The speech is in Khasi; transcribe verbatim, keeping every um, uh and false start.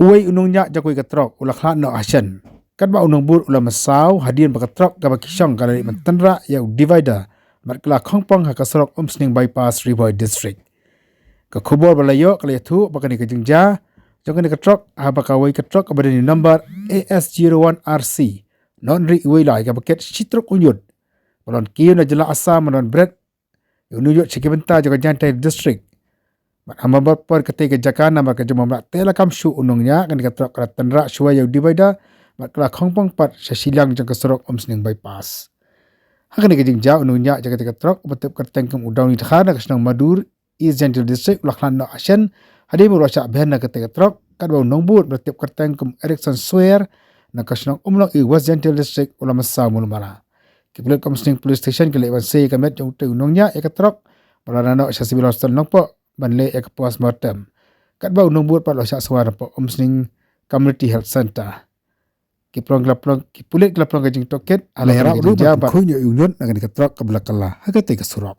Uwei u nongñiah jong kawei ka trok u la khlad noh ha shen katba u nongbud u la mynsaw hadien ba ka trok kaba ki shong ka la leit ban tynrah ïa u divider bad ka la khongpong ha ka surok Umsning Bypass, Ri Bhoi District. Ka khubor ba la ïoh ka la ïathuh ba kane ka jingjia jong kane ka trok, haba kawei ka trok kaba don ïa u number A S zero one R C nod ri uwei lai kaba ket shi trok u ñiut ba lon kiew na jylla Assam, ba lon bret ïa u ñiut sha ki bynta jong ka Jaintia District. Bad ha Mambatpur, katei ka jaka namar ka jingbym lah teh lakam shuh, u nongñiah kane ka trok ka la tynrah shuwa ïa u divider bad ka la khongpong pat sha shiliang jong ka surok Umsning Bypass. Ha kane ka jingjia, u nongñiah jong katei ka trok uba tip kyrteng kum u Dawni Dkhar na ka shnong Madur, East Jaintia District, u la khlad noh ha shen hadien ba u la shah bhen na katei ka trok, katba u nongbud ba la tip kyrteng kum Erickson Swer na ka shnong Umlongi, West Jaintia District, u la mynsaw mul mara. Ki pulit ka Umsning Police Station ki la leit ban sei ïa ka met jong utei u nongñiah ïa ka trok bad la wan noh sha Civil Hospital Nongpoh ban leh ïa ka post mortem, katba u nongbud pat u la shah sumar hapoh Umsning Community Health Centre. Ki pulit ki la pynlong ka jingtohkit ha la ka jingjia bad khuid ïa u ñiut na kane ka trok kaba la kylla ha katei ka surok.